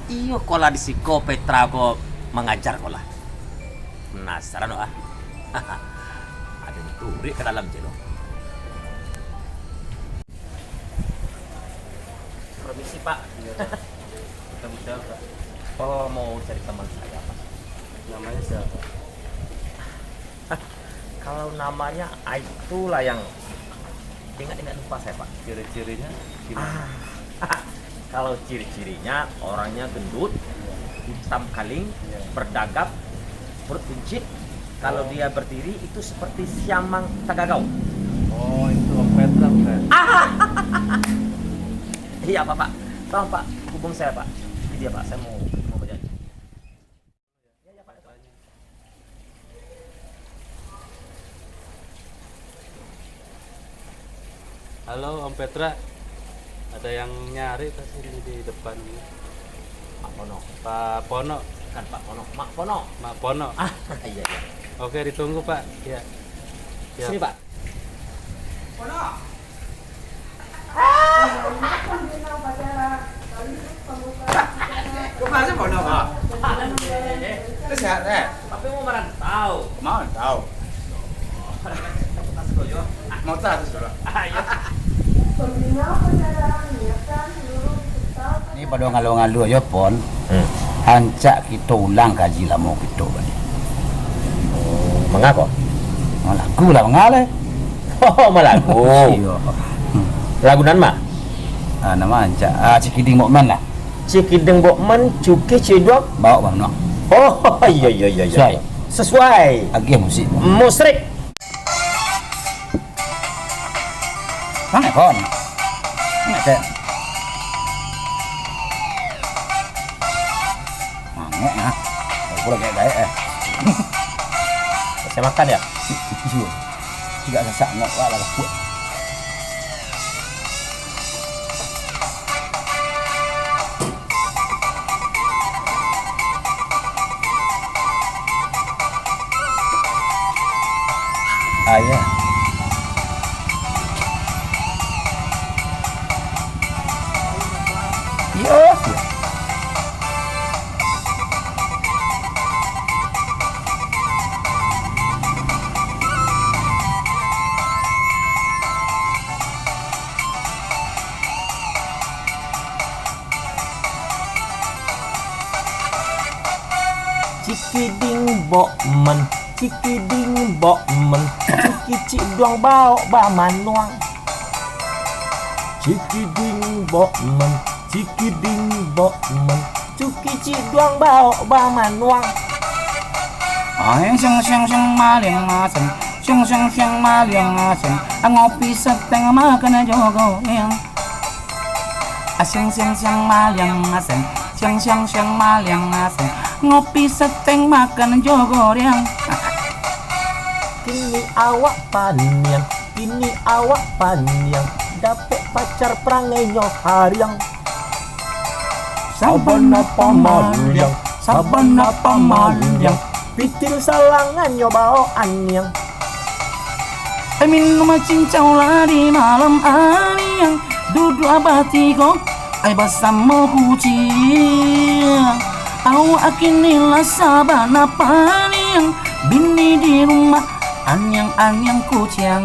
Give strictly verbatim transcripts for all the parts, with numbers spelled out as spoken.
Iyo ko lah di siko Petra ko mangaja ko lah. Penasaran wak ah. Ado nan turuik ka dalam ciek lo. Permisi, Pak. Iya, Pak. Ketemu siapa, Pak? Oh, mau cari teman saya, Pak. Namanya siapa? Kalau namanya, ah, itulah yang ingat-ingat lupa saya, Pak. Ciri-cirinya gimana? Ah, kalau ciri-cirinya, orangnya gendut, hitam kaling, iya, berdagap, perut buncit. Kalau, oh, dia berdiri, itu seperti siamang tagagau. Oh, itu Om Petra, bukan? Iya, Pak, Pak. Tolong, Pak, hubung saya, Pak. Ini dia, Pak. Saya mau, mau berjanji. Halo, Om Petra. Ada yang nyari tadi di depan ini. Pak Pono. Pak Pono. Bukan Pak Pono, Mak Pono. Mak Pono. Ah, iya, iya. Oke, ditunggu, Pak. Iya. Siap. Sini, Pak. Kok masih bodoh, Pak? Itu sehat, sehat. Tapi mau merantau. Mau merantau. Mau tas dulu. Ayo. Ni pado ngalu-ngalu ajo, Pon. Hmm. Rancak kito ulang kaji lamo kito baliak. Manga ko? Malagu lah, manga lai. Oh, malagu. Iyo. Hmm. Lagu nan ma? Ah, nan ma rancak? Ah, Cikiding Bokman lah. Cikiding Bokman, Cuki Ciduang. Baok Bang Nok. Oh, iyo, iyo, iyo, iyo. Sesuai. Sesuai. Agiah musik, Bang. Musrik. Mangek, Pon? Mangek, Cek? Mangek, ah. Aku lagi gaek, eh. Saya makan, ya? Iyo. Tidak sasak ngok lah, lah, kuat. Ah, ya. Iyo. Cikiding Bokman, Cikiding Bokman, Cuki Ciduang baok bamanuang. Cikiding Bokman, Cikiding Bokman, Cuki Ciduang baok bamanuang. Ayang siang siang siang maliang asing, siang siang siang maliang asing, ngopi sateng makan jogo yang. Asiang siang siang maliang aseng, siang siang siang maliang aseng, ngopi sateng makan jo goreng. Kini awak paniang, kini awak paniang, dapek pacar parangainyo hariang. Sabana pamaliang, sabana pamaliang, pitil salangannyo baok aniang. Ai minum cincau lah di malam aniang, duduak batigo ai basamo kuciang. Awak kini lah sabana paniang, bini di rumah aniang-aniang kuciang.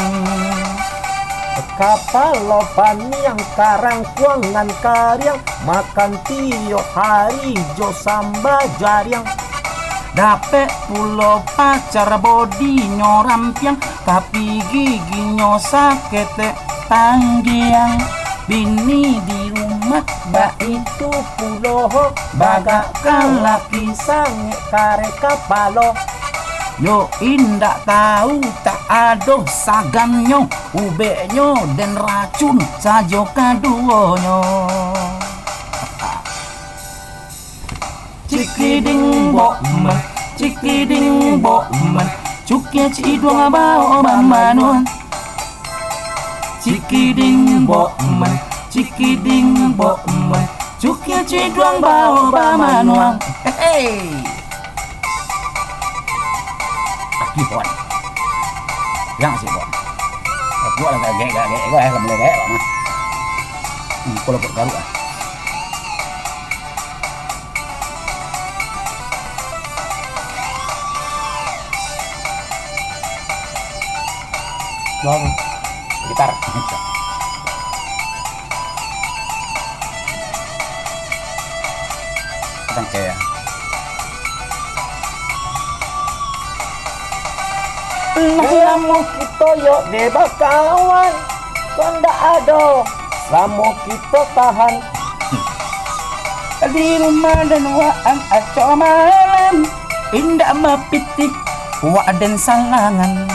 Kapalo paniang karangkuang nan kariang, makan tiok hari jo samba jariang. Dapek pulo pacar bodinyo rampiang, tapi giginyo saketek tanggiang. Bini di rumah baitu pulo ho, bagak ka laki sangek kareh kapalo. Yo indak tau tak ado sagannyo, ubeknyo den racun sajo kaduonyo. Cikiding bokman, cikiding bokman, cukia ciduang baok bamanuang. Cikiding bokman, cikiding bokman, cukia ciduang baok bamanuang. Hehe. Aki, Pon. Yang si, Pon. Aku lah gagek-gagek, gua lah mulai gagek, Pon. Hmm, kalau kok garuk, ah. Gitar. Tangkai, ya. Nah, lamo kito yo deh bakawan, kok ndak ado, samo kito tahan. Di rumah den waang acok malam, indak mapitih wak den salangan.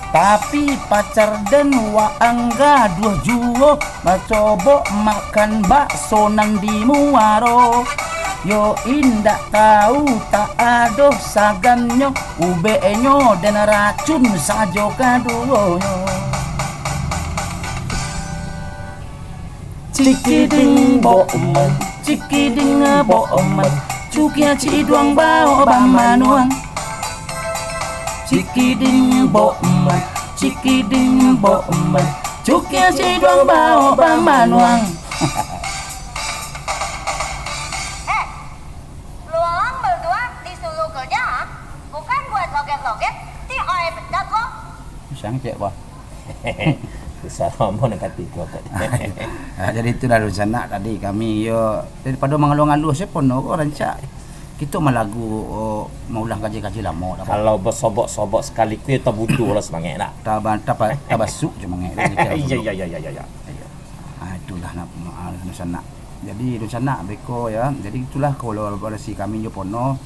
Tapi pacar den waang gaduah juo, bacobok makan bakso nan di muaro. Yo indak tau tak ado sagannyo, ubeknyo den racun sajo kaduonyo. Cikiding bokmen, cikiding bokmen, cukia ciduang bao bamanuang. Cikiding bokmen, cikiding bokmen, cukia ciduang bao bamanuang. Eh, luang berdua disuruh kerja, bukan buat loget-loget, ti oi pecat lo. Pisang cek, Bah. Susah lomo nak kati ko tadi. Ah, jadi itulah dunsanak tadi kami yo, daripado mangaluah-ngaluah, sia pono ko rancak. Kito malagu, oh, maulang kaji-kaji lamo dah, Bah. Kalau basobok-sobok sakali ko, yo tabutuh lah samangek nak. Taba-, taba-, tabasuak je mangek. Iya, iya, iya, iya, iya. Iya. Ah, itulah nak, ah, dunsanak. Jadi dunsanak beko ya. Jadi itulah kolaborasi kami jo Pono.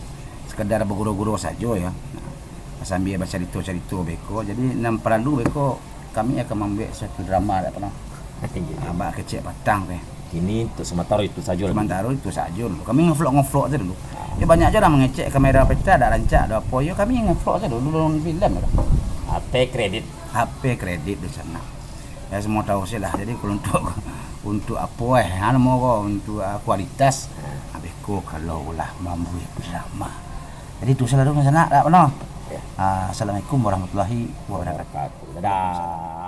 Sekedar baguro-guro sajo ya. Nah, sambia bacarito-carito beko. Jadi nan paralu beko kami akan mambuek satu drama dak pernah. Iya, iya. Ah, bak kecek patang teh. Kini untuk sementara itu sajo lah. Sementara itu sajo dulu. Kami ngevlog-ngevlog sajo dulu. Ah. Ya banyak ajo lah mangecek kamera pecah, dak rancak, dak apo. Ya kami ngevlog sajo dulu, nonton film lah. H P kredit. H P kredit di sana. Ya semua tahu sih lah. Jadi kalau untuk, untuk apo eh, ha, namo ko, untuk, ah, kualitas. Ah. Habis ko kalau lah mambuek drama. Jadi tu salah dulu sana dak pernah. Ya. Ah, Assalamualaikum warahmatullahi wabarakatuh. Wabarakatuh. Dadah.